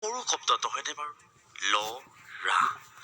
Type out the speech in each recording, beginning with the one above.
সৰু শব্দ নহয়নে বাৰু? ল'ৰা।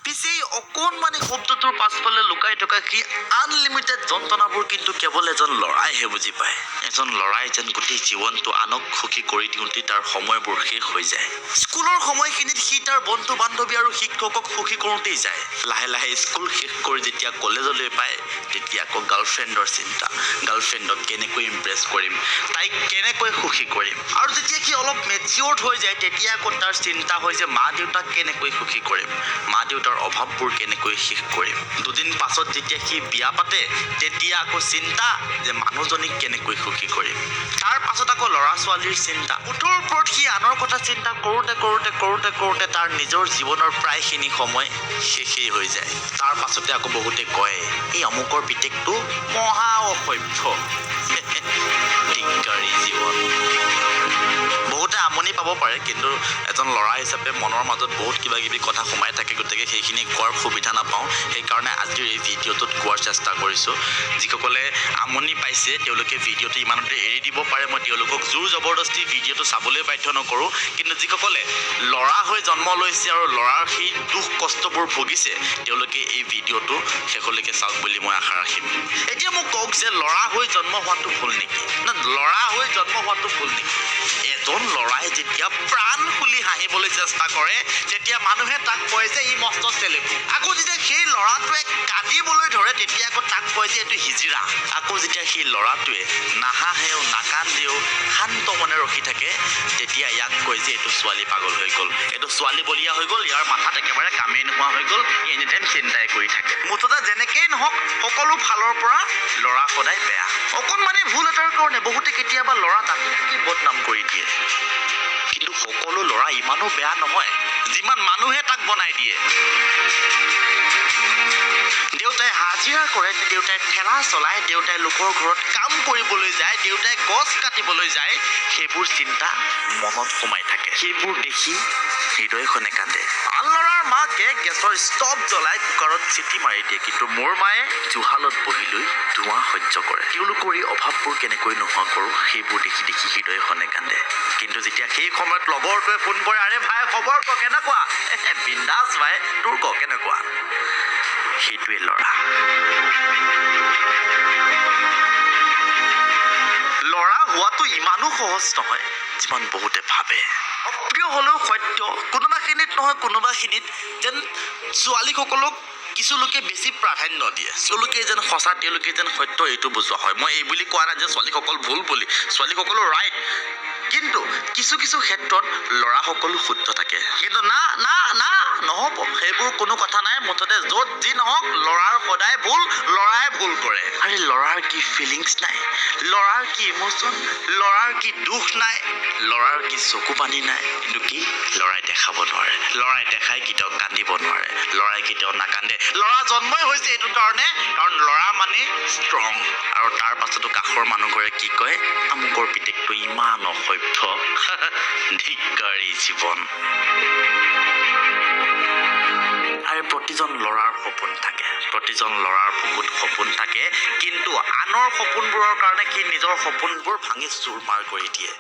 পিছে এই অকণমানি শব্দটোৰ পাছফালে লুকাই থকা সেই আনলিমিটেড যন্ত্ৰণাবোৰ কিন্তু কেৱল এজন ল'ৰাইহে বুজি পায়। এজন ল'ৰাই যেন গোটেই জীৱনটো আনক সুখী কৰি দিওঁতেই তাৰ সময়বোৰ শেষ হৈ যায়। স্কুলৰ সময়খিনিত সি তাৰ বন্ধু বান্ধৱী আৰু শিক্ষকক সুখী কৰোঁতেই যায়। লাহে লাহে স্কুল শেষ কৰি যেতিয়া কলেজলৈ পায়, তেতিয়া আকৌ গাৰ্লফ্ৰেণ্ডৰ চিন্তা, গাৰ্লফ্ৰেণ্ডক কেনেকৈ ইমপ্ৰেছ কৰিম, তাইক কেনেকৈ সুখী কৰিম। আৰু যেতিয়া সি অলপ মেচিয়ৰ্ড হৈ যায়, তেতিয়া আকৌ তাৰ চিন্তা হয় যে মা দেউতাক কেনেকৈ সুখী কৰিম, মা দেউতাৰ অভাৱবোৰ কেনেকৈ শেষ কৰিম। দুদিন পাছত যেতিয়া সি বিয়া পাতে, তেতিয়া আকৌ চিন্তা যে মানুহজনীক কেনেকৈ সুখী কৰিম। তাৰ পাছত আকৌ ল'ৰা ছোৱালীৰ চিন্তা। মুঠৰ ওপৰত সি আনৰ কথা চিন্তা কৰোঁতে কৰোঁতে কৰোঁতে কৰোঁতে তাৰ নিজৰ জীৱনৰ প্ৰায়খিনি সময় শেষেই হৈ যায়। তাৰ পাছতে আকৌ বহুতে কয়, এই অমুকৰ পিতেকটো মহা অসভ্য। দিগদাৰী জীৱন। বহুতে আমনি পাব পাৰে, কিন্তু এজন ল'ৰা হিচাপে মনৰ মাজত বহুত কিবা কিবি কথা সোমাই থাকে। গতিকে সেইখিনি কোৱাৰ সুবিধা নাপাওঁ, সেইকাৰণে আজিৰ এই ভিডিঅ'টোত কোৱাৰ চেষ্টা কৰিছোঁ। যিসকলে আমনি পাইছে, তেওঁলোকে ভিডিঅ'টো ইমানতে এৰি দিব পাৰে। মই তেওঁলোকক জোৰ জবৰদস্তি ভিডিঅ'টো চাবলৈ বাধ্য নকৰোঁ। কিন্তু যিসকলে ল'ৰা হৈ জন্ম লৈছে আৰু ল'ৰাৰ সেই দুখ কষ্টবোৰ ভুগিছে, তেওঁলোকে এই ভিডিঅ'টো শেষলৈকে চাওক বুলি মই আশা ৰাখিম। এতিয়া মোক কওক যে ল'ৰা হৈ জন্ম হোৱাটো ভুল নেকি? না, ল'ৰা হৈ জন্ম হোৱাটো ভুল নেকি? এজন ল'ৰাই যেতিয়া প্ৰাণ খুলি হাঁহিবলৈ চেষ্টা কৰে, তেতিয়া মানুহে তাক কয় যে ই মস্ত চেলেপু। আকৌ যেতিয়া সেই ল'ৰাটোৱে কান্দিবলৈ ধৰে, তেতিয়া আকৌ তাক কয় যে এইটো হিজিৰা। আকৌ যেতিয়া সেই ল'ৰাটোৱে নাহাঁহেও নাকান্দেও, শান্ত মনে ৰখি থাকে, তেতিয়া ইয়াক কয় যে এইটো ছোৱালী পাগল হৈ গ'ল, এইটো ছোৱালী বলিয়া হৈ গ'ল, ইয়াৰ মাথাত একেবাৰে কামেই নোহোৱা হৈ গ'ল, এনি টাইম চিন্তাই কৰি থাকে। মুঠতে যেনেকেই নহওক, সকলো ফালৰ পৰা ল'ৰা সদায় বেয়া। অকণমানি ভুল এটাৰ কাৰণে বহুতে কেতিয়াবা ল'ৰা ডাকি ডাকি বদনাম কৰি দিয়ে। কিন্তু সকলো ল'ৰা ইমানো বেয়া নহয়, যিমান মানুহে তাক বনাই দিয়ে। দেউতাই হাজিৰা কৰে, দেউতাই ঠেলা চলায়, দেউতাই লোকৰ ঘৰত কাম কৰিবলৈ যায়, দেউতাই গছ কাটিবলৈ যায়, সেইবোৰ চিন্তা মনত সোমাই থাকে। সেইবোৰ দেখি হৃদয়খনে কান্দে। আন ল'ৰাৰ মাকে গেছৰ ষ্টভ জ্বলাই কুকাৰত চিটি মাৰি দিয়ে, কিন্তু মোৰ মায়ে জুহালত বহি লৈ ধোঁৱা সহ্য কৰে। তেওঁলোকৰ এই অভাৱবোৰ কেনেকৈ নোহোৱা কৰোঁ, সেইবোৰ দেখি দেখি হৃদয়খনে কান্দে। কিন্তু যেতিয়া সেই সময়ত লগৰটোৱে ফোন কৰে, "আৰে ভাই, খবৰ ক, কেনেকুৱা?" "বিন্দাছ ভাই, তোৰ ক, কেনেকুৱা?" সেইটোৱে ল'ৰা। ল'ৰা হোৱাটো ইমানো সহজ নহয়, যিমান বহুতে ভাবে। অপ্ৰিয় হ'লেও সত্য, কোনোবাখিনিত নহয় কোনোবাখিনিত যেন ছোৱালীসকলক কিছু লোকে বেছি প্ৰাধান্য দিয়ে। তেওঁলোকে যেন সঁচা, তেওঁলোকে যেন সত্য, এইটো বুজোৱা হয়। মই এই বুলি কোৱা নাই যে ছোৱালীসকল ভুল বুলি, ছোৱালীসকলো ৰাইট। কিন্তু কিছু কিছু ক্ষেত্ৰত ল'ৰাসকলো শুদ্ধ থাকে। কিন্তু না না না, নহ'ব, সেইবোৰ কোনো কথা নাই। মুঠতে য'ত যি নহওক, ল'ৰাৰ সদায় ভুল, ল'ৰাই ভুল কৰে। আৰে, ল'ৰাৰ কি ফিলিংছ নাই? ল'ৰাৰ কি ইম'চন? ল'ৰাৰ কি দুখ নাই? ল'ৰাৰ কি চকু পানী নাই? কিন্তু কি, ল'ৰাই দেখাব নোৱাৰে। ল'ৰাই দেখাই কেতিয়াও কান্দিব নোৱাৰে, ল'ৰাই কেতিয়াও নাকান্দে। ল'ৰা জন্মই হৈছে এইটো কাৰণে, কাৰণ ল'ৰা মানে ষ্ট্ৰং। আৰু তাৰ পাছতো কাষৰ মানুহঘৰে কি কয়? আমুকৰ পিতেকটো ইমান অসভ্য। ধিক্কাৰী জীৱন। আৰে, প্ৰতিজন ল'ৰাৰ সপোন থাকে, প্ৰতিজন ল'ৰাৰ বুকুত সপোন থাকে। কিন্তু আনৰ সপোনবোৰৰ কাৰণে সি নিজৰ সপোনবোৰ ভাঙি চুৰমাৰ কৰি দিয়ে।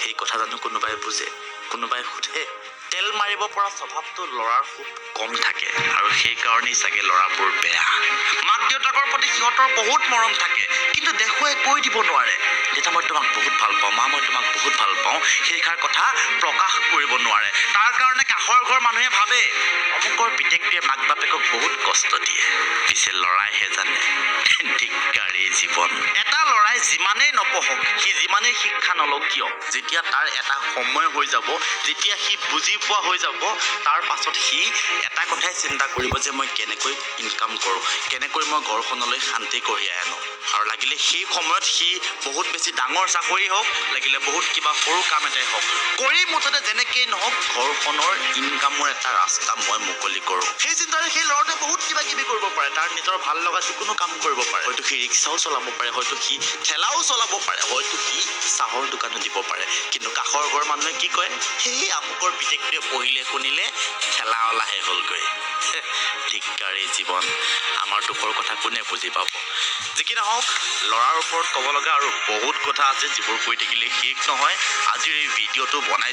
সেই কথা জানো কোনোবাই বুজে? কোনোবাই সোধে? তেল মাৰিব পৰা স্বভাৱটো ল'ৰাৰ খুব কম থাকে আৰু সেইকাৰণেই চাগে ল'ৰাবোৰ বেয়া। মাক দেউতাকৰ প্ৰতি সিহঁতৰ বহুত মৰম থাকে, কিন্তু দেখুৱাই কৈ দিব নোৱাৰে। "দেউতা, মই তোমাক বহুত ভাল পাওঁ", "মা, মই তোমাক বহুত ভাল পাওঁ", সেইষাৰ কথা প্ৰকাশ কৰিব নোৱাৰে। তাৰ কাৰণে কাষৰ ঘৰ মানুহে ভাবে, অমুকৰ পিতেকটোৱে মাক বাপেকক বহুত কষ্ট দিয়ে। পিছে ল'ৰাইহে জানে। ধিক্কাৰী জীৱন। এটা ল'ৰাই যিমানেই নপঢ়ক, সি যিমানেই শিক্ষা নলওক কিয়, যেতিয়া তাৰ এটা সময় হৈ যাব, যেতিয়া সি বুজি পোৱা হৈ যাব, তাৰ পাছত সি এটা কথাই চিন্তা কৰিব যে মই কেনেকৈ ইনকাম কৰোঁ, কেনেকৈ মই ঘৰখনলৈ শান্তি কঢ়িয়াই আনো। আৰু লাগিলে সেই সময়ত সি বহুত বেছি ডাঙৰ চাকৰি হওক, লাগিলে বহুত কিবা সৰু কাম এটাই হওক, কৰি মুঠতে যেনেকেই নহওক, ঘৰখনৰ ইনকামৰ এটা ৰাস্তা মই মুকলি কৰোঁ, সেই চিন্তাৰে সেই ল'ৰাটোৱে বহুত কিবা কিবি কৰিব পাৰে। তাৰ নিজৰ ভাল লগা যিকোনো কাম কৰিব পাৰে। হয়তো সি ৰিক্সাও চলাব পাৰে, হয়তো সি ঠেলাও চলাব পাৰে, হয়তো সি চাহৰ দোকানো দিব পাৰে। কিন্তু কাষৰ ঘৰৰ মানুহে কি কয়? সেই আমুকৰ পিতেকটোৱে পঢ়িলে শুনিলে ঠেলাৱালাহে হ'লগৈ। ধিক্কাৰী জীৱন। আমাৰ দুখৰ কথা কোনে বুজি পাব? যি কি নহওক, ল'ৰাৰ ওপৰত ক'ব লগা আৰু বহুত কথা আছে, যিবোৰ কৈ থাকিলে শেষ নহয়। আজিৰ এই ভিডিঅ'টো বনাইছোঁ।